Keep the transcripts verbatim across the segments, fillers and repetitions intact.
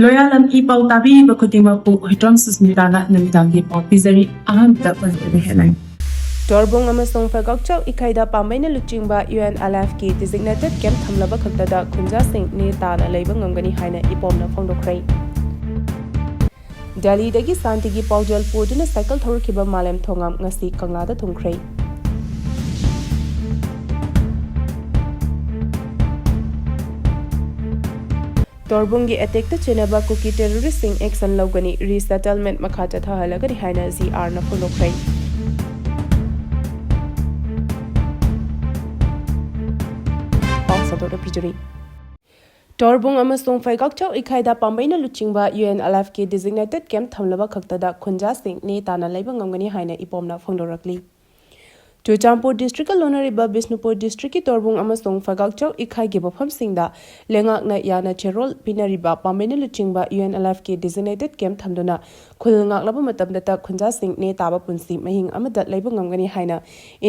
ꯂꯣꯌꯥꯂꯝ E ꯄꯥꯎ ꯇꯥꯕꯤꯔꯤꯕ ꯈꯨꯗꯤꯡꯃꯛꯄꯨ ꯍꯨꯏꯗ꯭ꯔꯣꯝ ꯁꯨꯁꯃꯤꯇꯥꯅ ꯅꯨꯃꯤꯗꯥꯡꯒꯤ ꯄꯥꯎ ꯄꯤꯖꯔꯤ꯫ ꯑꯍꯥꯟꯕꯗ ꯃꯔꯨꯑꯣꯏꯕ headline꯫ ꯇꯣꯔꯕꯨꯡ ꯑꯃꯁꯨꯡ ꯐꯩꯒꯥꯛꯆꯥꯎ ꯏꯈꯥꯏꯗ ꯄꯥꯝꯕꯩꯅ ꯂꯨꯆꯤꯡꯕ UNLFꯀꯤ designated camp ꯊꯝꯂꯕ ꯈꯛꯇꯗ ꯈꯨꯟꯖꯥꯁꯤꯡ ꯅꯦ ꯇꯥꯅ ꯂꯩꯕ ꯉꯝꯒꯅꯤ ꯍꯥꯏꯅ ꯏꯄꯣꯝꯅ ꯐꯣꯡꯗꯣꯛꯈ꯭ꯔꯦ꯫ ꯗꯦꯜꯂꯤꯗꯒꯤ ꯁꯥꯟꯇꯤꯒꯤ ꯄꯥꯎꯖꯦꯜ ꯄꯨꯗꯨꯅ ꯁꯥꯏꯀꯜ ꯊꯧꯔꯛꯈꯤꯕ ꯃꯥꯂꯦꯝ ꯊꯣꯉꯥꯝ ꯉꯁꯤ ꯀꯪꯂꯥꯗ ꯊꯨꯡꯈ꯭ꯔꯦ꯫ ꯇꯣꯔꯕꯨꯡꯒꯤ attackꯇ ꯆꯦꯟꯅꯕ ꯀꯨꯀꯤ terroristꯁꯤꯡ action ꯂꯧꯒꯅꯤ, resettlement ꯃꯈꯥ ꯆꯠꯊꯍꯜꯂꯒꯅꯤ ꯍꯥꯏꯅ ꯖꯤ ꯑꯥꯔꯅ ꯐꯣꯡꯗꯣꯛꯈ꯭ꯔꯦ꯫ ꯄꯥꯎ ꯁꯟꯗꯣꯛꯅ ꯄꯤꯖꯔꯤ꯫ ꯇꯣꯔꯕꯨꯡ ꯑꯃꯁꯨꯡ ꯐꯩꯒꯥꯛꯆꯥꯎ ꯏꯈꯥꯏꯗ ꯄꯥꯝꯕꯩꯅ ꯂꯨꯆꯤꯡꯕ UNLFꯀꯤ designated camp ꯊꯝꯂꯕ ꯈꯛꯇꯗ ꯈꯨꯟꯖꯥꯁꯤꯡ ꯅꯦ ꯇꯥꯅ ꯂꯩꯕ ꯉꯝꯒꯅꯤ ꯍꯥꯏꯅ ꯏꯄꯣꯝꯅ ꯐꯣꯡꯗꯣꯔꯛꯂꯤ꯫ ꯆꯨꯔꯆꯥꯟꯄꯨꯔ districtꯀ ꯂꯣꯟꯅꯔꯤꯕ ꯕꯤꯁꯅꯨꯄꯨꯔ districtꯀꯤ ꯇꯣꯔꯕꯨꯡ ꯑꯃꯁꯨꯡ ꯐꯩꯒꯥꯛꯆꯥꯎ ꯏꯈꯥꯏꯒꯤ ꯃꯐꯝꯁꯤꯡꯗ ꯂꯩꯉꯥꯛꯅ ꯌꯥꯅ ꯆꯦꯔꯣꯜ ꯄꯤꯅꯔꯤꯕ ꯄꯥꯝꯕꯩꯅ ꯂꯨꯆꯤꯡꯕ UNLFꯀꯤ designated camp ꯊꯝꯗꯨꯅ ꯈꯨꯜ ꯉꯥꯛꯂꯕ ꯃꯇꯝꯗꯇ ꯈꯨꯟꯖꯥꯁꯤꯡ ꯅꯦ ꯇꯥꯕ ꯄꯨꯟꯁꯤ ꯃꯍꯤꯡ ꯑꯃꯗ ꯂꯩꯕ ꯉꯝꯒꯅꯤ ꯍꯥꯏꯅ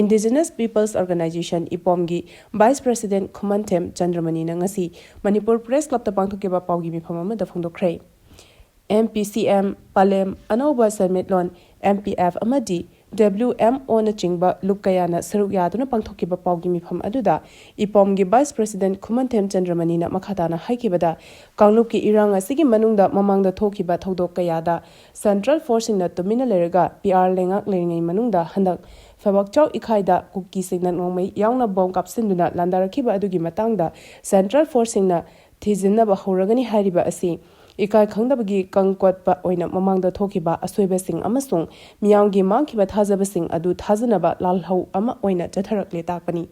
Indigenous Peoples Organisation, ꯏꯄꯣꯝꯒꯤ vice president ꯈꯨꯃꯟꯊꯦꯝ ꯆꯟꯗ꯭ꯔꯃꯅꯤꯅ ꯉꯁꯤ ꯃꯅꯤꯄꯨꯔ Press Clubꯇ ꯄꯥꯡꯊꯣꯛꯈꯤꯕ ꯄꯥꯎꯒꯤ ꯃꯤꯐꯝ ꯑꯃꯗ ꯐꯣꯡꯗꯣꯛꯈ꯭ꯔꯦ꯫ MPCM, ꯄꯂꯦꯝ, ꯑꯅꯧꯕ ꯁꯦꯟꯃꯤꯠꯂꯣꯟ, MPF ꯑꯃꯗꯤ WMOꯅꯆꯤꯡꯕ ꯂꯨꯞ ꯀꯌꯥꯅ ꯁꯔꯨꯛ ꯌꯥꯗꯨꯅ ꯄꯥꯡꯊꯣꯛꯈꯤꯕ ꯄꯥꯎꯒꯤ ꯃꯤꯐꯝ ꯑꯗꯨꯗ ꯏꯄꯣꯝꯒꯤ vice president ꯈꯨꯃꯟꯊꯦꯝ ꯆꯟꯗ꯭ꯔꯃꯅꯤꯅ ꯃꯈꯥ ꯇꯥꯅ ꯍꯥꯏꯈꯤꯕꯗ, ꯀꯥꯡꯂꯨꯞꯀꯤ ꯏꯔꯥꯡ ꯑꯁꯤꯒꯤ ꯃꯅꯨꯡꯗ ꯃꯃꯥꯡꯗ ꯊꯣꯛꯈꯤꯕ ꯊꯧꯗꯣꯛ ꯀꯌꯥꯗ central forceꯁꯤꯡꯅ ꯇꯨꯃꯤꯟꯅ ꯂꯩꯔꯒ PR ꯂꯩꯉꯥꯛ ꯂꯩꯔꯤꯉꯩ ꯃꯅꯨꯡꯗ ꯍꯟꯗꯛ ꯐꯩꯒꯥꯛꯆꯥꯎ ꯏꯈꯥꯏꯗ ꯀꯨꯀꯤꯁꯤꯡꯅ ꯅꯣꯡꯃꯩ ꯌꯥꯎꯅ bomb ꯀꯥꯞꯁꯤꯟꯗꯨꯅ ꯂꯥꯟꯗꯥꯔꯛꯈꯤꯕ ꯑꯗꯨꯒꯤ ꯃꯇꯥꯡꯗ central forceꯁꯤꯡꯅ ꯊꯤꯖꯤꯟꯅꯕ ꯍꯧꯔꯒꯅꯤ ꯍꯥꯏꯔꯤꯕ ꯑꯁꯤ ꯏꯀꯥꯏ ꯈꯪꯗꯕꯒꯤ ꯀꯪ ꯀꯣꯠꯄ ꯑꯣꯏꯅ ꯃꯃꯥꯡꯗ ꯊꯣꯛꯈꯤꯕ ꯑꯁꯣꯏꯕꯁꯤꯡ ꯑꯃꯁꯨꯡ ꯃꯤꯌꯥꯝꯒꯤ ꯃꯥꯡꯈꯤꯕ ꯊꯥꯖꯕꯁꯤꯡ ꯑꯗꯨ ꯊꯥꯖꯅꯕ ꯂꯥꯜꯍꯧ ꯑꯃ ꯑꯣꯏꯅ ꯆꯠꯊꯔꯛꯂꯦ ꯇꯥꯛꯄꯅꯤ꯫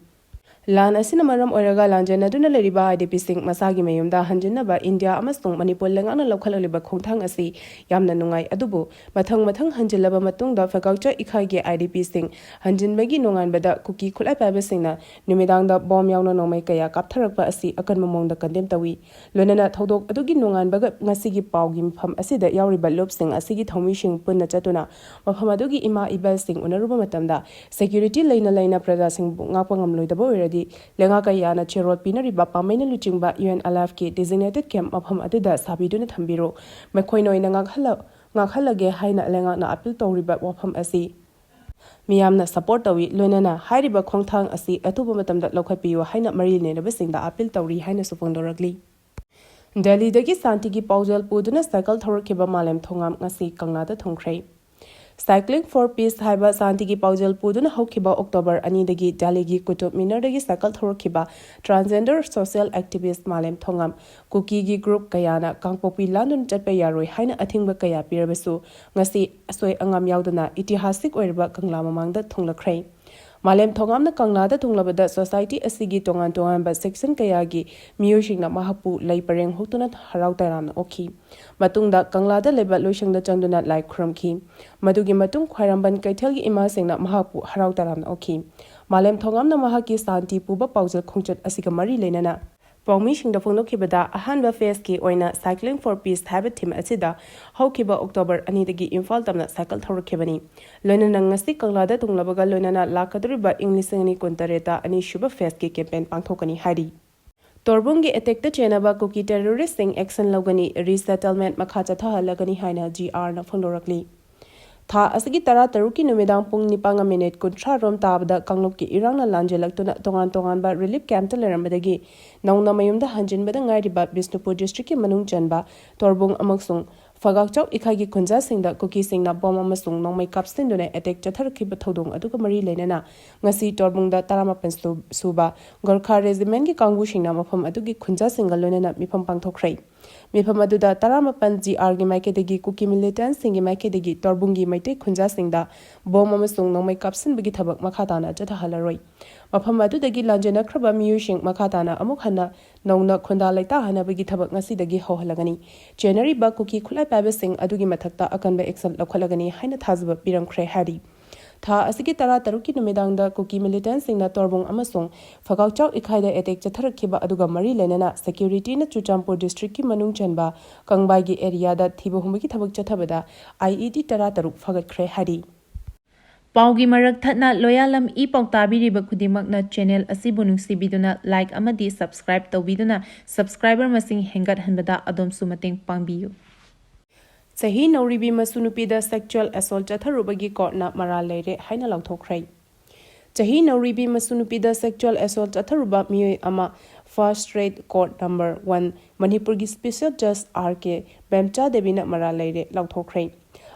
ꯂꯥꯟ ꯑꯁꯤꯅ ꯃꯔꯝ ꯑꯣꯏꯔꯒ ꯂꯥꯟꯖꯦꯟꯅꯗꯨꯅ ꯂꯩꯔꯤꯕ IDPꯁꯤꯡ ꯃꯁꯥꯒꯤ ꯃꯌꯨꯝꯗ ꯍꯟꯖꯤꯟꯅꯕ ꯏꯟꯗꯤꯌꯥ ꯑꯃꯁꯨꯡ ꯃꯅꯤꯄꯨꯔ ꯂꯩꯉꯥꯛꯅ ꯂꯧꯈꯠꯂꯛꯂꯤꯕ ꯈꯣꯡꯊꯥꯡ ꯑꯁꯤ ꯌꯥꯝꯅ ꯅꯨꯡꯉꯥꯏ, ꯑꯗꯨꯕꯨ ꯃꯊꯪ ꯃꯊꯪ ꯍꯟꯖꯤꯜꯂꯕ ꯃꯇꯨꯡꯗ ꯐꯩꯒꯥꯛꯆꯥꯎ ꯏꯈꯥꯏꯒꯤ IDPꯁꯤꯡ ꯍꯟꯖꯤꯟꯕꯒꯤ ꯅꯣꯡꯉꯥꯟꯕꯗ ꯀꯨꯀꯤ ꯈꯨꯠꯂꯥꯏ ꯄꯥꯏꯕꯁꯤꯡꯅ ꯅꯨꯃꯤꯗꯥꯡꯗ bomb ꯌꯥꯎꯅ ꯅꯣꯡꯃꯩ ꯀꯌꯥ ꯀꯥꯞꯊꯔꯛꯄ ꯑꯁꯤ ꯑꯀꯟꯕ ꯃꯑꯣꯡꯗ condemn ꯇꯧꯏ꯫ ꯂꯣꯏꯅꯅ ꯊꯧꯗꯣꯛ ꯑꯗꯨꯒꯤ ꯅꯣꯡꯉꯥꯟꯕꯒ ꯉꯁꯤꯒꯤ ꯄꯥꯎꯒꯤ ꯃꯤꯐꯝ ꯑꯁꯤꯗ ꯌꯥꯎꯔꯤꯕ ꯂꯨꯞꯁꯤꯡ ꯑꯁꯤꯒꯤ ꯊꯧꯃꯤꯁꯤꯡ ꯄꯨꯟꯅ ꯆꯠꯇꯨꯅ ꯃꯐꯝ ꯑꯗꯨꯒꯤ ꯏꯃꯥ ꯏꯕꯦꯜꯁꯤꯡ ꯎꯅꯔꯨꯕ ꯃꯇꯝꯗ security ꯂꯩꯅ ꯂꯩꯅ ꯄ꯭ꯔꯖꯥꯁꯤꯡꯕꯨ ꯉꯥꯛꯄ ꯉꯝꯂꯣꯏꯗꯕ ꯑꯣꯏꯔꯗꯤ ꯂꯩꯉꯥꯛ ꯀꯌꯥꯅ ꯆꯦꯔꯣꯜ ꯄꯤꯅꯔꯤꯕ ꯄꯥꯝꯕꯩꯅ ꯂꯨꯆꯤꯡꯕ ꯌꯨ ꯑꯦꯟ ꯑꯦꯜ ꯑꯦꯐꯀꯤ ꯗꯤꯖꯤꯒꯅꯦꯇꯦꯗ ꯀꯦꯝꯞ ꯃꯐꯝ ꯑꯗꯨꯗ ꯁꯥꯕꯤꯗꯨꯅ ꯊꯝꯕꯤꯔꯨ꯫ ꯃꯈꯣꯏꯅ ꯑꯣꯏꯅ ꯉꯥꯛꯍꯜꯂ-, ꯉꯥꯛꯍꯜꯂꯒꯦ ꯍꯥꯏꯅ ꯂꯩꯉꯥꯛꯅ ꯑꯥꯄꯤꯜ ꯇꯧꯔꯤꯕ ꯋꯥꯐꯝ ꯑꯁꯤ ꯃꯤꯌꯥꯝꯅ ꯁꯄꯣꯔꯠ ꯇꯧꯏ, ꯂꯣꯏꯅꯅ ꯍꯥꯏꯔꯤꯕ ꯈꯣꯡꯊꯥꯡ ꯑꯁꯤ ꯑꯊꯨꯕ ꯃꯇꯝꯗ ꯂꯧꯈꯠꯄꯤꯌꯨ ꯍꯥꯏꯅ ꯃꯔꯤ ꯂꯩꯅꯕꯁꯤꯡꯗ ꯑꯥꯄꯤꯜ ꯇꯧꯔꯤ ꯍꯥꯏꯅꯁꯨ ꯐꯣꯡꯗꯣꯔꯛꯂꯤ꯫ ꯗꯦꯜꯂꯤꯗꯒꯤ ꯁꯥꯟꯇꯤꯒꯤ ꯄꯥꯎꯖꯦꯜ ꯄꯨꯗꯨꯅ ꯁꯥꯏꯀꯜ ꯊꯧꯔꯛꯈꯤꯕ ꯃꯥꯂꯦꯝ ꯊꯣꯉꯥꯝ ꯉꯁꯤ ꯀꯪꯂꯥꯗ ꯊꯨꯡꯈ꯭ꯔꯦ꯫ Cycling for Peace ꯍꯥꯏꯕ ꯁꯥꯟꯇꯤꯒꯤ ꯄꯥꯎꯖꯦꯜ ꯄꯨꯗꯨꯅ ꯍꯧꯈꯤꯕ ꯑꯣꯛꯇꯣꯕꯔ ꯑꯅꯤꯗꯒꯤ ꯗꯦꯜꯂꯤꯒꯤ ꯀꯨꯇꯨꯕ ꯃꯤꯅꯔꯗꯒꯤ ꯁꯥꯏꯀꯜ ꯊꯧꯔꯛꯈꯤꯕ transgender social activist ꯃꯥꯂꯦꯝ ꯊꯣꯉꯥꯝ ꯀꯨꯀꯤꯒꯤ ꯒ꯭ꯔꯨꯞ ꯀꯌꯥꯅ ꯀꯥꯡꯄꯣꯛꯄꯤ ꯂꯥꯟꯗꯨꯅ ꯆꯠꯄ ꯌꯥꯔꯣꯏ ꯍꯥꯏꯅ ꯑꯊꯤꯡꯕ ꯀꯌꯥ ꯄꯤꯔꯕꯁꯨ, ꯉꯁꯤ ꯑꯁꯣꯏ ꯑꯉꯥꯝ ꯌꯥꯎꯗꯅ ꯏꯇꯤꯍꯥꯁꯤꯛ ꯑꯣꯏꯔꯕ ꯀꯪꯂꯥ ꯃꯃꯥꯡꯗ ꯊꯨꯡꯂꯈ꯭ꯔꯦ꯫ ꯃꯥꯂꯦꯝ ꯊꯣꯉꯥꯝꯅ ꯀꯪꯂꯥꯗ ꯊꯨꯡꯂꯕꯗ society ꯑꯁꯤꯒꯤ ꯇꯣꯉꯥꯟ ꯇꯣꯉꯥꯟꯕ section ꯀꯌꯥꯒꯤ ꯃꯤꯑꯣꯏꯁꯤꯡꯅ ꯃꯍꯥꯛꯄꯨ ꯂꯩ ꯄꯔꯦꯡ ꯍꯨꯛꯇꯨꯅ ꯍꯔꯥꯎ ꯇꯌꯥꯝꯅ ꯑꯣꯛꯈꯤ꯫ ꯃꯇꯨꯡꯗ ꯀꯪꯂꯥꯗ ꯂꯩꯕ ꯂꯣꯏꯁꯪꯗ ꯆꯪꯗꯨꯅ ꯂꯥꯏ ꯈꯨꯔꯨꯝꯈꯤ꯫ ꯃꯗꯨꯒꯤ ꯃꯇꯨꯡ ꯈ꯭ꯋꯥꯏꯔꯝꯕꯟ ꯀꯩꯊꯦꯜꯒꯤ ꯏꯃꯥꯁꯤꯡꯅ ꯃꯍꯥꯛꯄꯨ ꯍꯔꯥꯎ ꯇꯌꯥꯝꯅ ꯑꯣꯛꯈꯤ꯫ ꯃꯥꯂꯦꯝ ꯊꯣꯉꯥꯝꯅ ꯃꯍꯥꯛꯀꯤ ꯁꯥꯟꯇꯤ ꯄꯨꯕ ꯄꯥꯎꯖꯦꯜ ꯈꯣꯡꯆꯠ ꯑꯁꯤꯒ ꯃꯔꯤ ꯂꯩꯅꯅ ꯄꯥꯎꯃꯤꯁꯤꯡꯗ ꯐꯣꯡꯗꯣꯛꯈꯤꯕꯗ, ꯑꯍꯥꯟꯕ phaseꯀꯤ ꯑꯣꯏꯅ Cycling for Peace ꯍꯥꯏꯕ theme ꯑꯁꯤꯗ ꯍꯧꯈꯤꯕ ꯑꯣꯛꯇꯣꯕꯔ ꯑꯅꯤꯗꯒꯤ ꯏꯝꯐꯥꯜ ꯇꯝꯅ ꯁꯥꯏꯀꯜ ꯊꯧꯔꯛꯈꯤꯕꯅꯤ꯫ ꯂꯣꯏꯅꯅ ꯉꯁꯤ ꯀꯪꯂꯥꯗ ꯊꯨꯡꯂꯕꯒ ꯂꯣꯏꯅꯅ ꯂꯥꯛꯀꯗꯧꯔꯤꯕ ꯏꯪ ꯂꯤꯁꯤꯡ ꯑꯅꯤ ꯀꯨꯟꯇꯔꯦꯠꯇ ꯑꯅꯤꯁꯨꯕ phaseꯀꯤ campaign ꯄꯥꯡꯊꯣꯛꯀꯅꯤ ꯍꯥꯏꯔꯤ꯫ ꯇꯣꯔꯕꯨꯡꯒꯤ attackꯇ ꯆꯦꯟꯅꯕ ꯀꯨꯀꯤ terroristꯁꯤꯡ action ꯂꯧꯒꯅꯤ, resettlement ꯃꯈꯥ ꯆꯠꯊꯍꯜꯂꯒꯅꯤ ꯍꯥꯏꯅ ꯖꯤ ꯑꯥꯔꯅ ꯐꯣꯡꯗꯣꯔꯛꯂꯤ꯫ ꯊꯥ ꯑꯁꯤꯒꯤ ꯇꯔꯥꯇꯔꯨꯛꯀꯤ ꯅꯨꯃꯤꯗꯥꯡ ꯄꯨꯡ ꯅꯤꯄꯥꯟꯒ minute ꯀꯨꯟꯊ꯭ꯔꯥ ꯔꯣꯝ ꯇꯥꯕꯗ ꯀꯥꯡꯂꯨꯞꯀꯤ ꯏꯔꯥꯡꯅ ꯂꯥꯟꯖꯦꯜꯂꯛꯇꯨꯅ ꯇꯣꯉꯥꯟ ꯇꯣꯉꯥꯟꯕ relief campꯇ ꯂꯩꯔꯝꯕꯗꯒꯤ ꯅꯧꯅ ꯃꯌꯨꯝꯗ ꯍꯟꯖꯤꯟꯕꯗ ꯉꯥꯏꯔꯤꯕ ꯕꯤꯁꯅꯨꯄꯨꯔ districtꯀꯤ ꯃꯅꯨꯡ ꯆꯟꯕ ꯇꯣꯔꯕꯨꯡ ꯑꯃꯁꯨꯡ ꯐꯒꯥꯛꯆꯥꯎ ꯏꯈꯥꯏꯒꯤ ꯈꯨꯟꯖꯥꯁꯤꯡꯗ ꯀꯨꯀꯤꯁꯤꯡꯅ bomb ꯑꯃꯁꯨꯡ ꯅꯣꯡꯃꯩ ꯀꯥꯞꯁꯤꯟꯗꯨꯅ attack ꯆꯠꯊꯔꯛꯈꯤꯕ ꯊꯧꯗꯣꯡ ꯑꯗꯨꯒ ꯃꯔꯤ ꯂꯩꯅꯅ ꯉꯁꯤ ꯇꯣꯔꯕꯨꯡꯗ ꯇꯔꯥꯃꯥꯄꯟ ꯁꯨ-, ꯁꯨꯕ ꯒꯣꯔꯈꯥ regimentꯀꯤ ꯀꯥꯡꯕꯨꯁꯤꯡꯅ ꯃꯐꯝ ꯑꯗꯨꯒꯤ ꯈꯨꯟꯖꯥꯁꯤꯡꯒ ꯂꯣꯏꯅꯅ ꯃꯤꯐꯝ ꯄꯥꯡꯊꯣꯛꯈ꯭ꯔꯦ꯫ ꯃꯤꯐꯝ ꯑꯗꯨꯗ ꯇꯔꯥꯃꯥꯄꯟ ꯖꯤ ꯑꯥꯔꯒꯤ ꯃꯥꯏꯀꯩꯗꯒꯤ ꯀꯨꯀꯤ militantꯁꯤꯡꯒꯤ ꯃꯥꯏꯀꯩꯗꯒꯤ ꯇꯣꯔꯕꯨꯡꯒꯤ ꯃꯩꯇꯩ ꯈꯨꯟꯖꯥꯁꯤꯡꯗ bomb ꯑꯃꯁꯨꯡ ꯅꯣꯡꯃꯩ ꯀꯥꯞꯁꯤꯟꯕꯒꯤ ꯊꯕꯛ ꯃꯈꯥ ꯇꯥꯅ ꯆꯠꯊꯍꯜꯂꯔꯣꯏ꯫ ꯃꯐꯝ ꯑꯗꯨꯗꯒꯤ ꯂꯥꯟꯖꯦꯟꯅꯈ꯭ꯔꯕ ꯃꯤꯑꯣꯏꯁꯤꯡ ꯃꯈꯥ ꯇꯥꯅ ꯑꯃꯨꯛ ꯍꯟꯅ ꯅꯧꯅ ꯈꯨꯟꯗꯥ ꯂꯩꯇꯥꯍꯟꯅꯕꯒꯤ ꯊꯕꯛ ꯉꯁꯤꯗꯒꯤ ꯍꯧꯍꯜꯂꯒꯅꯤ꯫ ꯆꯦꯟꯅꯔꯤꯕ ꯀꯨꯀꯤ ꯈꯨꯠꯂꯥꯏ ꯄꯥꯏꯕꯁꯤꯡ ꯑꯗꯨꯒꯤ ꯃꯊꯛꯇ ꯑꯀꯟꯕ action ꯂꯧꯈꯠꯂꯒꯅꯤ ꯍꯥꯏꯅ ꯊꯥꯖꯕ ꯄꯤꯔꯝꯈ꯭ꯔꯦ ꯍꯥꯏꯔꯤ꯫ ꯊꯥ ꯑꯁꯤꯒꯤ ꯇꯔꯥꯇꯔꯨꯛꯀꯤ ꯅꯨꯃꯤꯗꯥꯡꯗ ꯀꯨꯀꯤ militantꯁꯤꯡꯅ ꯇꯣꯔꯕꯨꯡ ꯑꯃꯁꯨꯡ ꯐꯒꯥꯎꯆꯥꯎ ꯏꯈꯥꯏꯗ attack ꯆꯠꯊꯔꯛꯈꯤꯕ ꯑꯗꯨꯒ ꯃꯔꯤ ꯂꯩꯅꯅ securityꯅ ꯆꯨꯔꯆꯥꯟꯄꯨꯔ districtꯀꯤ ꯃꯅꯨꯡ ꯆꯟꯕ ꯀꯪꯕꯥꯏꯒꯤ areaꯗ ꯊꯤꯕ ꯍꯨꯝꯕꯒꯤ ꯊꯕꯛ ꯆꯠꯊꯕꯗ I E D ꯇꯔꯥꯇꯔꯨꯛ ꯐꯥꯒꯠꯈ꯭ꯔꯦ ꯍꯥꯏꯔꯤ꯫ ꯄꯥꯎꯒꯤ ꯃꯔꯛ ꯊꯠꯅ ꯂꯣꯌꯥꯂꯝ ꯏ ꯄꯥꯎ ꯇꯥꯕꯤꯔꯤꯕ ꯈꯨꯗꯤꯡꯃꯛꯅ channel ꯑꯁꯤꯕꯨ ꯅꯨꯡꯁꯤꯕꯤꯗꯨꯅ like ꯑꯃꯗꯤ subscribe ꯇꯧꯕꯤꯗꯨꯅ subscriber ꯃꯁꯤꯡ ꯍꯦꯟꯒꯠꯍꯟꯕꯗ ꯑꯗꯣꯝꯁꯨ ꯃꯇꯦꯡ ꯄꯥꯡꯕꯤꯌꯨ꯫ ꯆꯍꯤ ꯅꯧꯔꯤꯕꯤ ꯃꯁꯨ ꯅꯨꯄꯤꯗ sexual assault ꯆꯠꯊꯔꯨꯕꯒꯤ courtꯅ ꯃꯔꯥꯜ ꯂꯩꯔꯦ ꯍꯥꯏꯅ ꯂꯥꯎꯊꯣꯛꯈ꯭ꯔꯦ꯫ ꯆꯍꯤ ꯅꯧꯔꯤꯕꯤ ꯃꯁꯨ ꯅꯨꯄꯤꯗ sexual assault ꯆꯠꯊꯔꯨꯕ ꯃꯤꯑꯣꯏ ꯑꯃ fast track court number one ꯃꯅꯤꯄꯨꯔꯒꯤ special judge R K ꯕꯦꯝꯆꯥ ꯗꯦꯕꯤꯅ ꯃꯔꯥꯜ ꯂꯩꯔꯦ ꯂꯥꯎꯊꯣꯛꯈ꯭ꯔꯦ꯫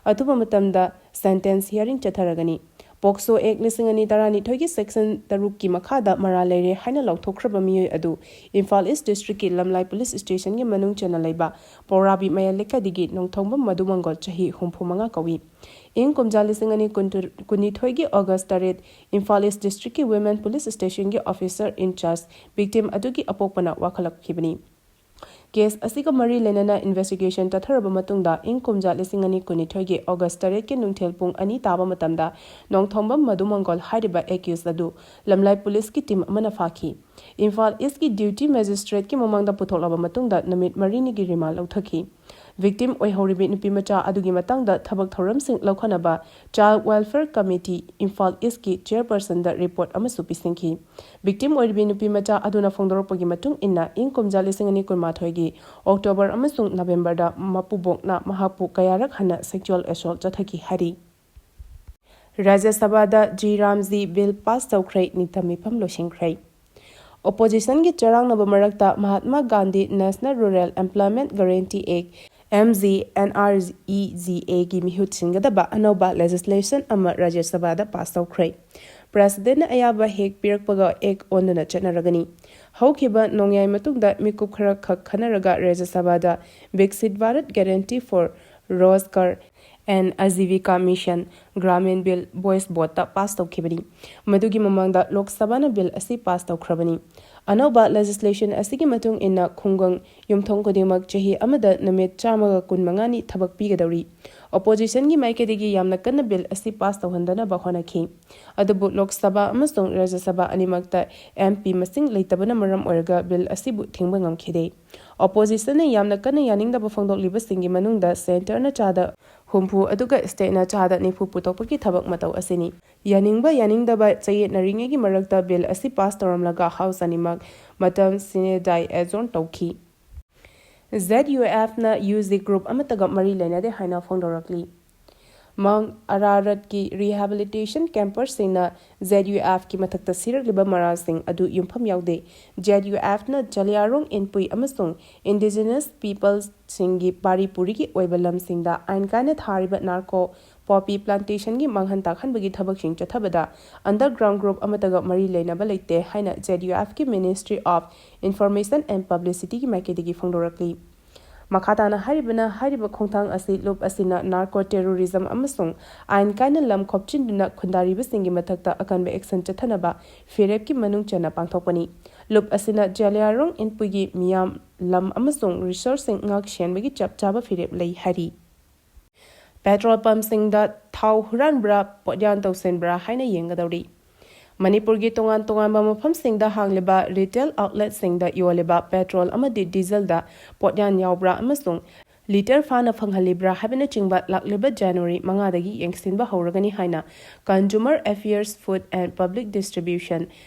ꯑꯊꯨꯕ ꯃꯇꯝꯗ sentence hearing ꯆꯠꯊꯔꯒꯅꯤ꯫ POCSO Act ꯂꯤꯁꯤꯡ ꯑꯅꯤ ꯇꯔꯥꯅꯤꯊꯣꯏꯒꯤ section ꯇꯔꯨꯛꯀꯤ ꯃꯈꯥꯗ ꯃꯔꯥꯜ ꯂꯩꯔꯦ ꯍꯥꯏꯅ ꯂꯥꯎꯊꯣꯛꯈ꯭ꯔꯕ ꯃꯤꯑꯣꯏ ꯑꯗꯨ ꯏꯝꯐꯥꯜ East Districtꯀꯤ ꯂꯝꯂꯥꯏ Police Stationꯒꯤ ꯃꯅꯨꯡ ꯆꯟꯅ ꯂꯩꯕ ꯄꯧꯔꯥꯕꯤ ꯃꯌꯥꯏ ꯂꯩꯀꯥꯏꯗꯒꯤ ꯅꯣꯡꯊꯣꯝꯕꯝ ꯃꯙꯨꯃꯪꯒꯣꯜ ꯆꯍꯤ ꯍꯨꯝꯐꯨ ꯃꯉꯥ ꯀꯧꯏ꯫ ꯏꯪ ꯀꯨꯝꯖꯥ ꯂꯤꯁꯤꯡ ꯑꯅꯤ ꯀꯨꯟꯅꯤꯊꯣꯏꯒꯤ August ꯇꯔꯦꯠ Imphal East Districtꯀꯤ Women Police Stationꯒꯤ officer in charge victim ꯑꯗꯨꯒꯤ ꯑꯄꯣꯛꯄꯅ ꯋꯥꯈꯠꯂꯛꯈꯤꯕꯅꯤ꯫ Case ꯑꯁꯤꯒ ꯃꯔꯤ ꯂꯩꯅꯅ investigation ꯆꯠꯊꯔꯕ ꯃꯇꯨꯡꯗ ꯏꯪ ꯀꯨꯝꯖꯥ ꯂꯤꯁꯤꯡ ꯑꯅꯤ ꯀꯨꯟꯅꯤꯊꯣꯏꯒꯤ August ꯇꯔꯦꯠꯀꯤ ꯅꯨꯡꯊꯤꯜ ꯄꯨꯡ ꯑꯅꯤ ꯇꯥꯕ ꯃꯇꯝꯗ ꯅꯣꯡꯊꯣꯝꯕꯝ ꯃꯙꯨꯃꯪꯒꯣꯜ ꯍꯥꯏꯔꯤꯕ accused ꯑꯗꯨ ꯂꯝꯂꯥꯏ Policeꯀꯤ team ꯑꯃꯅ ꯐꯥꯈꯤ꯫ ꯏꯝꯐꯥꯜ Eastꯀꯤ duty magistrateꯀꯤ ꯃꯃꯥꯡꯗ ꯄꯨꯊꯣꯛꯂꯕ ꯃꯇꯨꯡꯗ ꯅꯨꯃꯤꯠ ꯃꯔꯤꯅꯤꯒꯤ remand ꯂꯧꯊꯈꯤ꯫ Victim ꯑꯣꯏꯍꯧꯔꯤꯕꯤ ꯅꯨꯄꯤꯃꯆꯥ ꯑꯗꯨꯒꯤ ꯃꯇꯥꯡꯗ ꯊꯕꯛ ꯊꯧꯔꯝꯁꯤꯡ ꯂꯧꯈꯠꯅꯕ Child Welfare Committee Imphal Eastꯀꯤ chairpersonꯗ report ꯑꯃꯁꯨ ꯄꯤꯁꯤꯟꯈꯤ꯫ Victim ꯑꯣꯏꯔꯤꯕꯤ ꯅꯨꯄꯤꯃꯆꯥ ꯑꯗꯨꯅ ꯐꯣꯡꯗꯣꯔꯛꯄꯒꯤ ꯃꯇꯨꯡ ꯏꯟꯅ, ꯏꯪ ꯀꯨꯝꯖꯥ ꯂꯤꯁꯤꯡ ꯑꯅꯤ ꯀꯨꯟꯃꯥꯊꯣꯏꯒꯤ October ꯑꯃꯁꯨꯡ Novemberꯗ ꯃꯄꯨꯕꯣꯛꯅ ꯃꯍꯥꯛꯄꯨ ꯀꯌꯥꯔꯛ ꯍꯟꯅ sexual assault ꯆꯠꯊꯈꯤ ꯍꯥꯏꯔꯤ꯫ ꯔꯥꯖ꯭ꯌ ꯁꯚꯥꯗ ꯖꯤ ꯔꯥꯝꯖꯤ bill pass ꯇꯧꯈ꯭ꯔꯦ, ꯅꯤꯡꯇꯝ ꯃꯤꯐꯝ ꯂꯣꯏꯁꯤꯟꯈ꯭ꯔꯦ꯫ Oppositionꯒꯤ ꯆꯔꯥꯡꯅꯕ ꯃꯔꯛꯇ Mahatma Gandhi National Rural Employment Guarantee Act, M G N R E G Aꯒꯤ ꯃꯤꯍꯨꯠ ꯁꯤꯟꯒꯗꯕ ꯑꯅꯧꯕ legislation ꯑꯃ ꯔꯥꯖ꯭ꯌ ꯁꯚꯥꯗ pass ꯇꯧꯈ꯭ꯔꯦ꯫ Presidentꯅ ꯑꯌꯥꯕ ꯍꯦꯛ ꯄꯤꯔꯛꯄꯒ act ꯑꯣꯟꯗꯨꯅ ꯆꯠꯅꯔꯒꯅꯤ꯫ ꯍꯧꯈꯤꯕ ꯅꯣꯡꯌꯥꯏ ꯃꯇꯨꯡꯗ ꯃꯤꯀꯨꯞ ꯈꯔ ꯈꯛ ꯈꯟꯅꯔꯒ ꯔꯥꯖ꯭ꯌ ꯁꯚꯥꯗ Viksit Bharat Guarantee for Rozgar and Ajivika Mission Gramin Bill voice voteꯇ pass ꯇꯧꯈꯤꯕꯅꯤ꯫ ꯃꯗꯨꯒꯤ ꯃꯃꯥꯡꯗ ꯂꯣꯛ ꯁꯚꯥꯅ bill ꯑꯁꯤ pass ꯇꯧꯈ꯭ꯔꯕꯅꯤ꯫ ꯑꯅꯧꯕ legislation ꯑꯁꯤꯒꯤ ꯃꯇꯨꯡ ꯏꯟꯅ ꯈꯨꯡꯒꯪ ꯌꯨꯝꯊꯣꯡ ꯈꯨꯗꯤꯡꯃꯛ ꯆꯍꯤ ꯑꯃꯗ ꯅꯨꯃꯤꯠ ꯆꯥꯝꯃꯒ ꯀꯨꯟꯃꯉꯥꯅꯤ ꯊꯕꯛ ꯄꯤꯒꯗꯧꯔꯤ꯫ Oppositionꯒꯤ ꯃꯥꯏꯀꯩꯗꯒꯤ ꯌꯥꯝꯅ ꯀꯟꯅ bill ꯑꯁꯤ pass ꯇꯧꯍꯟꯗꯅꯕ ꯍꯣꯠꯅꯈꯤ꯫ ꯑꯗꯨꯕꯨ ꯂꯣꯛ ꯁꯚꯥ ꯑꯃꯁꯨꯡ ꯔꯥꯖ꯭ꯌ ꯁꯚꯥ ꯑꯅꯤꯃꯛꯇ M P ꯃꯁꯤꯡ ꯂꯩꯇꯕꯅ ꯃꯔꯝ ꯑꯣꯏꯔꯒ bill ꯑꯁꯤꯕꯨ ꯊꯤꯡꯕ ꯉꯝꯈꯤꯗꯦ꯫ Oppositionꯅ ꯌꯥꯝꯅ ꯀꯟꯅ ꯌꯥꯅꯤꯡꯗꯕ ꯐꯣꯡꯗꯣꯛꯂꯤꯕꯁꯤꯡꯒꯤ ꯃꯅꯨꯡꯗ centreꯅ ꯆꯥꯗ ꯍꯨꯝꯐꯨ ꯑꯗꯨꯒ stateꯅ ꯆꯥꯗ ꯅꯤꯐꯨ ꯄꯨꯊꯣꯛꯄꯒꯤ ꯊꯕꯛ ꯃꯇꯧ ꯑꯁꯤꯅꯤ꯫ ꯌꯥꯅꯤꯡꯕ ꯌꯥꯅꯤꯡꯗꯕ ꯆꯌꯦꯠꯅꯔꯤꯉꯩꯒꯤ ꯃꯔꯛꯇ bill ꯑꯁꯤ pass ꯇꯧꯔꯝꯂꯒ House ꯑꯅꯤꯃꯛ ꯃꯇꯝ sine die adjourn ꯇꯧꯈꯤ꯫ ZUFꯅ UG group ꯑꯃꯠꯇꯒ ꯃꯔꯤ ꯂꯩꯅꯗꯦ ꯍꯥꯏꯅ ꯐꯣꯡꯗꯣꯔꯛꯂꯤ꯫ Mount Araratꯀꯤ rehabilitation camperꯁꯤꯡꯅ ZUFꯀꯤ ꯃꯊꯛꯇ ꯁꯤꯔꯛꯂꯤꯕ ꯃꯔꯥꯜꯁꯤꯡ ꯑꯗꯨ ꯌꯨꯝꯐꯝ ꯌꯥꯎꯗꯦ꯫ ZUFꯅ ꯖꯂꯤꯌꯥꯔꯣꯡ ꯏꯟꯄꯨꯏ ꯑꯃꯁꯨꯡ indigenous peoplesꯁꯤꯡꯒꯤ ꯄꯥꯔꯤ ꯄꯨꯔꯤꯒꯤ ꯑꯣꯏꯕ ꯂꯝꯁꯤꯡꯗ ꯑꯥꯏꯟ ꯀꯥꯏꯅ ꯊꯥꯔꯤꯕ narco poppy plantationꯒꯤ ꯃꯥꯡꯍꯟ ꯇꯥꯛꯍꯟꯕꯒꯤ ꯊꯕꯛꯁꯤꯡ ꯆꯠꯊꯕꯗ underground group ꯑꯃꯠꯇꯒ ꯃꯔꯤ ꯂꯩꯅꯕ ꯂꯩꯇꯦ ꯍꯥꯏꯅ ZUFꯀꯤ Ministry of Information and Publicityꯒꯤ ꯃꯥꯏꯀꯩꯗꯒꯤ ꯐꯣꯡꯗꯣꯔꯛꯂꯤ꯫ ꯃꯈꯥ ꯇꯥꯅ ꯍꯥꯏꯔꯤꯕꯅ, ꯍꯥꯏꯔꯤꯕ ꯈꯣꯡꯊꯥꯡ ꯑꯁꯤ ꯂꯨꯞ ꯑꯁꯤꯅ narco terrorism ꯑꯃꯁꯨꯡ ꯑꯥꯏꯟ ꯀꯥꯏꯅ ꯂꯝ ꯈꯣꯞꯆꯤꯟꯗꯨꯅ ꯈꯨꯟꯗꯥꯔꯤꯕꯁꯤꯡꯒꯤ ꯃꯊꯛꯇ ꯑꯀꯟꯕ action ꯆꯠꯊꯅꯕ ꯐꯤꯔꯦꯞꯀꯤ ꯃꯅꯨꯡ ꯆꯟꯅ ꯄꯥꯡꯊꯣꯛꯄꯅꯤ꯫ ꯂꯨꯞ ꯑꯁꯤꯅ ꯖꯂꯤꯌꯥꯔꯣꯡ ꯏꯟꯄꯨꯏꯒꯤ ꯃꯤꯌꯥꯝ, ꯂꯝ ꯑꯃꯁꯨꯡ resourceꯁꯤꯡ ꯉꯥꯛ ꯁꯦꯟꯕꯒꯤ ꯆꯞ ꯆꯥꯕ ꯐꯤꯔꯦꯞ ꯂꯩ ꯍꯥꯏꯔꯤ꯫ Petrol pumpꯁꯤꯡꯗ ꯊꯥꯎ ꯍꯨꯔꯥꯟꯕ꯭ꯔꯥ, ꯄꯣꯠꯌꯥꯟ ꯇꯧꯁꯤꯟꯕ꯭ꯔꯥ ꯍꯥꯏꯅ ꯌꯦꯡꯒꯗꯧꯔꯤ꯫ ꯃꯅꯤꯄꯨꯔꯒꯤ ꯇꯣꯉꯥꯟ ꯇꯣꯉꯥꯟꯕ ꯃꯐꯝꯁꯤꯡꯗ ꯍꯥꯡꯂꯤꯕ retail outletꯁꯤꯡꯗ ꯌꯣꯜꯂꯤꯕ petrol ꯑꯃꯗꯤ dieselꯗ ꯄꯣꯠꯌꯥꯟ ꯌꯥꯎꯕ꯭ꯔꯥ ꯑꯃꯁꯨꯡ litre ꯐꯥꯅ ꯐꯪꯍꯜꯂꯤꯕ꯭ꯔꯥ ꯍꯥꯏꯕꯅꯆꯤꯡꯕ ꯂꯥꯛꯂꯤꯕ January ꯃꯉꯥꯗꯒꯤ ꯌꯦꯡꯁꯤꯟꯕ ꯍꯧꯔꯒꯅꯤ ꯍꯥꯏꯅ Consumer Affairs, Food and Public Distribution,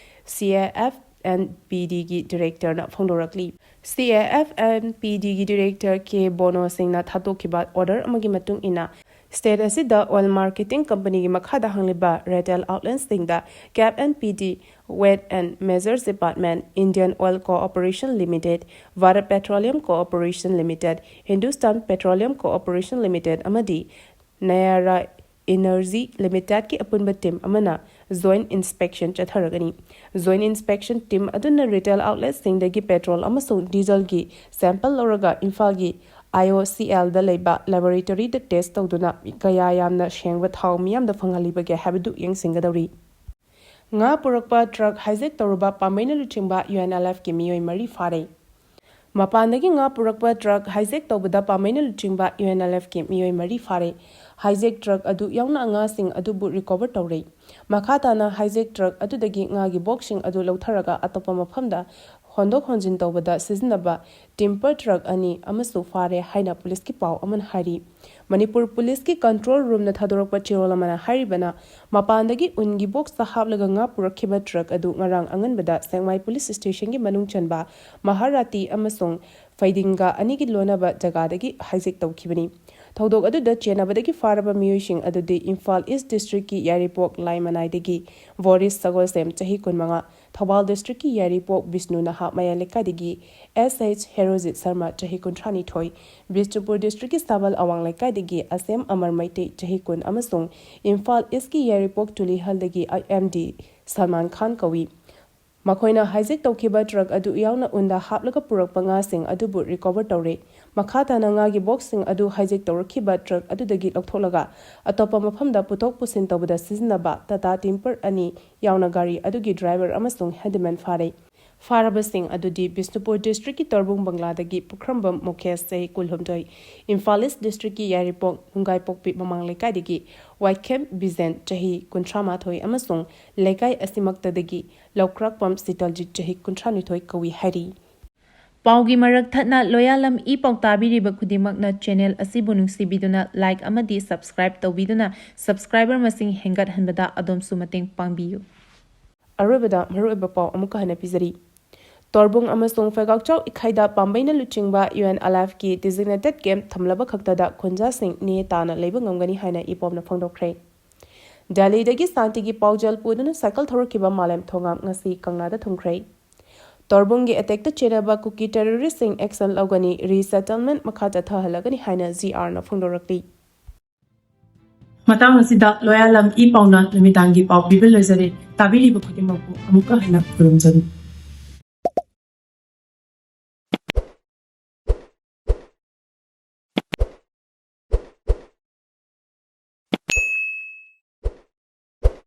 CAF&PDꯒꯤ directorꯅ ꯐꯣꯡꯗꯣꯔꯛꯂꯤ꯫ CAF&PDꯒꯤ director K bono ꯁꯤꯡꯅ ꯊꯥꯗꯣꯛꯈꯤꯕ order ꯑꯃꯒꯤ ꯃꯇꯨꯡ ꯏꯟꯅ, state ꯑꯁꯤꯗ oil marketing companyꯒꯤ ꯃꯈꯥꯗ ꯍꯥꯡꯂꯤꯕ retail outletꯁꯤꯡꯗ CAF&PD, Weights and Measures Department, Indian Oil Corporation Limited, Bharat Petroleum Corporation Limited, Hindustan Petroleum Corporation Limited ꯑꯃꯗꯤ Nayara Energy Limitedꯀꯤ ꯑꯄꯨꯟꯕ team ꯑꯃꯅ joint inspection ꯆꯠꯊꯔꯒꯅꯤ꯫ Joint inspection team ꯑꯗꯨꯅ retail outletꯁꯤꯡꯗꯒꯤ petrol ꯑꯃꯁꯨꯡ dieselꯒꯤ sample ꯂꯧꯔꯒ ꯏꯝꯐꯥꯜꯒꯤ IOCLꯗ ꯂꯩꯕ laboratoryꯗ test ꯇꯧꯗꯨꯅ ꯀꯌꯥ ꯌꯥꯝꯅ ꯁꯦꯡꯕ ꯊꯥꯎ ꯃꯤꯌꯥꯝꯗ ꯐꯪꯍꯜꯂꯤꯕꯒꯦ ꯍꯥꯏꯕꯗꯨ ꯌꯦꯡꯁꯤꯟꯒꯗꯧꯔꯤ꯫ ꯉꯥ ꯄꯨꯔꯛꯄ truck hijack ꯇꯧꯔꯨꯕ ꯄꯥꯝꯕꯩꯅ ꯂꯨꯆꯤꯡꯕ UNLFꯀꯤ ꯃꯤꯑꯣꯏ ꯃꯔꯤ ꯐꯥꯔꯦ꯫ ꯃꯄꯥꯟꯗꯒꯤ ꯉꯥ ꯄꯨꯔꯛꯄ truck hijack ꯇꯧꯕꯗ ꯄꯥꯝꯕꯩꯅ ꯂꯨꯆꯤꯡꯕ UNLFꯀꯤ ꯃꯤꯑꯣꯏ ꯃꯔꯤ ꯐꯥꯔꯦ꯫ Hijack truck ꯑꯗꯨ ꯌꯥꯎꯅ ꯉꯥꯁꯤꯡ ꯑꯗꯨꯕꯨ recover ꯇꯧꯔꯦ꯫ ꯃꯈꯥ ꯇꯥꯅ ꯍꯥꯏꯖꯦꯛ ꯇ꯭ꯔꯛ ꯑꯗꯨꯗꯒꯤ ꯉꯥꯒꯤ ꯕꯣꯛꯁꯁꯤꯡ ꯑꯗꯨ ꯂꯧꯊꯔꯒ ꯑꯇꯣꯞꯄ ꯃꯐꯝꯗ ꯍꯣꯟꯗꯣꯛ ꯍꯣꯟꯖꯤꯟ ꯇꯧꯕꯗ ꯁꯤꯖꯤꯟꯅꯕ ꯇꯤꯝꯄꯔ ꯇ꯭ꯔꯛ ꯑꯅꯤ ꯑꯃꯁꯨ ꯐꯥꯔꯦ ꯍꯥꯏꯅ ꯄꯨꯂꯤꯁꯀꯤ ꯄꯥꯎ ꯑꯃꯅ ꯍꯥꯏꯔꯤ꯫ ꯃꯅꯤꯄꯨꯔ ꯄꯨꯂꯤꯁꯀꯤ ꯀꯟꯇ꯭ꯔꯣꯜ ꯔꯨꯝꯅ ꯊꯥꯗꯣꯔꯛꯄ ꯆꯦꯔꯣꯜ ꯑꯃꯅ ꯍꯥꯏꯔꯤꯕꯅ, ꯃꯄꯥꯟꯗꯒꯤ ꯎꯟꯒꯤ ꯕꯣꯛꯁꯇ ꯍꯥꯞꯂꯒ ꯉꯥ ꯄꯨꯔꯛꯈꯤꯕ ꯇ꯭ꯔꯛ ꯑꯗꯨ ꯉꯔꯥꯡ ꯑꯉꯟꯕꯗ ꯁꯦꯛꯃꯥꯏ ꯄꯨꯂꯤꯁ ꯁ꯭ꯇꯦꯁꯟꯒꯤ ꯃꯅꯨꯡ ꯆꯟꯕ ꯃꯍꯥꯔꯥꯇꯤ ꯑꯃꯁꯨꯡ ꯐꯩꯗꯤꯡꯒꯥ ꯑꯅꯤꯒꯤ ꯂꯣꯟꯅꯕ ꯖꯒꯥꯗꯒꯤ ꯍꯥꯏꯖꯦꯛ ꯇꯧꯈꯤꯕꯅꯤ꯫ ꯊꯧꯗꯣꯛ ꯑꯗꯨꯗ ꯆꯦꯟꯅꯕꯗꯒꯤ ꯐꯥꯔꯕ ꯃꯤꯑꯣꯏꯁꯤꯡ ꯑꯗꯨꯗꯤ ꯏꯝꯐꯥꯜ ꯏꯁ ꯗꯤꯁꯇ꯭ꯔꯤꯛꯀꯤ ꯌꯥꯏꯔꯤꯄꯣꯛ ꯂꯥꯏꯃꯅꯥꯏꯗꯒꯤ ꯕꯣꯔꯤꯁ ꯁꯒꯣꯜꯁꯦꯝ, ꯆꯍꯤ ꯀꯨꯟꯃꯉꯥ, ꯊꯧꯕꯥꯜ ꯗꯤꯁꯇ꯭ꯔꯤꯛꯀꯤ ꯌꯥꯏꯔꯤꯄꯣꯛ ꯕꯤꯁꯅꯨ ꯅꯍꯥ ꯃꯌꯥꯏ ꯂꯩꯀꯥꯏꯗꯒꯤ ꯑꯦꯁ ꯑꯩꯆ ꯍꯦꯔꯣꯖꯤꯠ ꯁꯔꯃ, ꯆꯍꯤ ꯀꯨꯟꯊ꯭ꯔꯥ ꯅꯤꯊꯣꯏ, ꯕꯤꯁꯅꯨꯄꯨꯔ ꯗꯤꯁꯇ꯭ꯔꯤꯛꯀꯤ ꯁꯥꯕꯜ ꯑꯋꯥꯡ ꯂꯩꯀꯥꯏꯗꯒꯤ ꯑꯁꯦꯝ ꯑꯃꯔ ꯃꯩꯇꯩ, ꯆꯍꯤ ꯀꯨꯟ, ꯑꯃꯁꯨꯡ ꯏꯝꯐꯥꯜ ꯏꯁꯀꯤ ꯌꯥꯏꯔꯤꯄꯣꯛ ꯇꯨꯂꯤꯍꯜꯗꯒꯤ ꯑꯦꯝ ꯗꯤ ꯁꯜꯃꯥꯟ ꯈꯥꯟ ꯀꯧꯏ꯫ ꯃꯈꯣꯏꯅ ꯍꯥꯏꯖꯦꯛ ꯇꯧꯈꯤꯕ ꯇ꯭ꯔꯛ ꯑꯗꯨ ꯌꯥꯎꯅ ꯎꯟꯗ ꯍꯥꯞꯂꯒ ꯄꯨꯔꯛꯄ ꯉꯥꯁꯤꯡ ꯑꯗꯨꯕꯨ ꯔꯤꯀꯣꯚꯔ ꯇꯧꯔꯦ꯫ ꯃꯈꯥ ꯇꯥꯅ ꯉꯥꯒꯤ ꯕꯣꯛꯁꯁꯤꯡ ꯑꯗꯨ ꯍꯥꯏꯖꯦꯛ ꯇꯧꯔꯛꯈꯤꯕ ꯇ꯭ꯔꯛ ꯑꯗꯨꯗꯒꯤ ꯂꯧꯊꯣꯛꯂꯒ ꯑꯇꯣꯞꯄ ꯃꯐꯝꯗ ꯄꯨꯊꯣꯛ ꯄꯨꯁꯤꯟ ꯇꯧꯕꯗ ꯁꯤꯖꯤꯟꯅꯕ ꯇꯥꯇꯥ ꯇꯤꯝꯄꯔ ꯑꯅꯤ ꯌꯥꯎꯅ ꯒꯥꯔꯤ ꯑꯗꯨꯒꯤ ꯗ꯭ꯔꯥꯏꯚꯔ ꯑꯃꯁꯨꯡ ꯍꯦꯟꯗꯤꯃꯦꯟ ꯐꯥꯔꯦ꯫ ꯐꯥꯔꯕꯁꯤꯡ ꯑꯗꯨꯗꯤ ꯕꯤꯁꯅꯨꯄꯨꯔ ꯗꯤꯁꯇ꯭ꯔꯤꯛꯀꯤ ꯇꯣꯔꯕꯨꯡ ꯕꯪꯒ꯭ꯂꯥꯗꯒꯤ ꯄꯨꯈ꯭ꯔꯝꯕꯝ ꯃꯨꯀꯦꯁ, ꯆꯍꯤ ꯀꯨꯟꯍꯨꯝꯗꯣꯏ, ꯏꯝꯐꯥꯜ ꯏꯁ ꯗꯤꯁꯇ꯭ꯔꯤꯛꯀꯤ ꯌꯥꯏꯔꯤꯄꯣꯛ ꯅꯨꯡꯒꯥꯏꯄꯣꯛꯄꯤ ꯃꯃꯥꯡ ꯂꯩꯀꯥꯏꯗꯒꯤ ꯋꯥꯏꯈꯦꯝ ꯕꯤꯖꯦꯟ, ꯆꯍꯤ ꯀꯨꯟꯊ꯭ꯔꯥ ꯃꯥꯊꯣꯏ, ꯑꯃꯁꯨꯡ ꯂꯩꯀꯥꯏ ꯑꯁꯤꯃꯛꯇꯗꯒꯤ ꯂꯧꯀ꯭ꯔꯥꯛꯄꯝ ꯁꯤꯇꯜꯖꯤꯠ, ꯆꯍꯤ ꯀꯨꯟꯊ꯭ꯔꯥ ꯅꯤꯊꯣꯏ ꯀꯧꯏ ꯍꯥꯏꯔꯤ꯫ ꯄꯥꯎꯒꯤ ꯃꯔꯛ ꯊꯠꯅ ꯂꯣꯌꯥꯂꯝ ꯏ ꯄꯥꯎ ꯇꯥꯕꯤꯔꯤꯕ ꯈꯨꯗꯤꯡꯃꯛꯅ ꯆꯦꯅꯦꯜ ꯑꯁꯤꯕꯨ ꯅꯨꯡꯁꯤꯕꯤꯗꯨꯅ ꯂꯥꯏꯛ ꯑꯃꯗꯤ ꯁꯕꯁꯀ꯭ꯔꯥꯏꯕ ꯇꯧꯕꯤꯗꯨꯅ ꯁꯕꯁꯀ꯭ꯔꯥꯏꯕꯔ ꯃꯁꯤꯡ ꯍꯦꯟꯒꯠꯍꯟꯕꯗ ꯑꯗꯣꯝꯁꯨ ꯃꯇꯦꯡ ꯄꯥꯡꯕꯤꯌꯨ꯫ ꯑꯔꯣꯏꯕꯗ ꯃꯔꯨꯑꯣꯏꯕ ꯄꯥꯎ ꯑꯃꯨꯛꯀ ꯍꯟꯅ ꯄꯤꯖꯔꯤ꯫ ꯇꯣꯔꯕꯨꯡ ꯑꯃꯁꯨꯡ ꯐꯦꯒꯥꯛꯆꯥꯎ ꯏꯈꯥꯏꯗ ꯄꯥꯝꯕꯩꯅ ꯂꯨꯆꯤꯡꯕ ꯌꯨ ꯑꯦꯟ ꯑꯦꯜ ꯑꯦꯐꯀꯤ ꯗꯤꯖꯤꯒꯅꯦꯇꯦꯗ ꯀꯦꯝꯞ ꯊꯝꯂꯕ ꯈꯛꯇꯗ ꯈꯨꯟꯖꯥꯁꯤꯡ ꯅꯦ ꯇꯥꯅ ꯂꯩꯕ ꯉꯝꯒꯅꯤ ꯍꯥꯏꯅ ꯏꯄꯣꯝꯅ ꯐꯣꯡꯗꯣꯛꯈ꯭ꯔꯦ꯫ ꯗꯦꯜꯂꯤꯗꯒꯤ ꯁꯥꯟꯇꯤꯒꯤ ꯄꯥꯎꯖꯦꯜ ꯄꯨꯗꯨꯅ ꯁꯥꯏꯀꯜ ꯊꯧꯔꯛꯈꯤꯕ ꯃꯥꯂꯦꯝ ꯊꯣꯉꯥꯝ ꯉꯁꯤ ꯀꯪꯂꯥꯗ ꯊꯨꯡꯈ꯭ꯔꯦ꯫ ꯇꯣꯔꯕꯨꯡꯒꯤ ꯑꯦꯇꯦꯛꯇ ꯆꯦꯟꯅꯕ ꯀꯨꯀꯤ ꯇꯦꯔꯣꯔꯤꯁꯁꯤꯡ ꯑꯦꯛꯁꯟ ꯂꯧꯒꯅꯤ, ꯔꯤꯁꯦꯇꯜꯃꯦꯟꯠ ꯃꯈꯥ ꯆꯠꯊꯍꯜꯂꯒꯅꯤ ꯍꯥꯏꯅ ꯖꯤ ꯑꯥꯔꯅ ꯐꯣꯡꯗꯣꯔꯛꯂꯤ꯫ ꯃꯇꯥꯡ ꯑꯁꯤꯗ ꯂꯣꯌꯥꯂꯝ ꯏ ꯄꯥꯎꯅ ꯅꯨꯃꯤꯗꯥꯡꯒꯤ ꯄꯥꯎ ꯄꯤꯕ ꯂꯣꯏꯖꯔꯦ꯫ ꯇꯥꯕꯤꯔꯤꯕ ꯈꯨꯗꯤꯡꯃꯛꯄꯨ ꯑꯃꯨꯛꯀ ꯍꯟꯅ ꯈꯨꯔꯨꯝꯖꯔꯤ꯫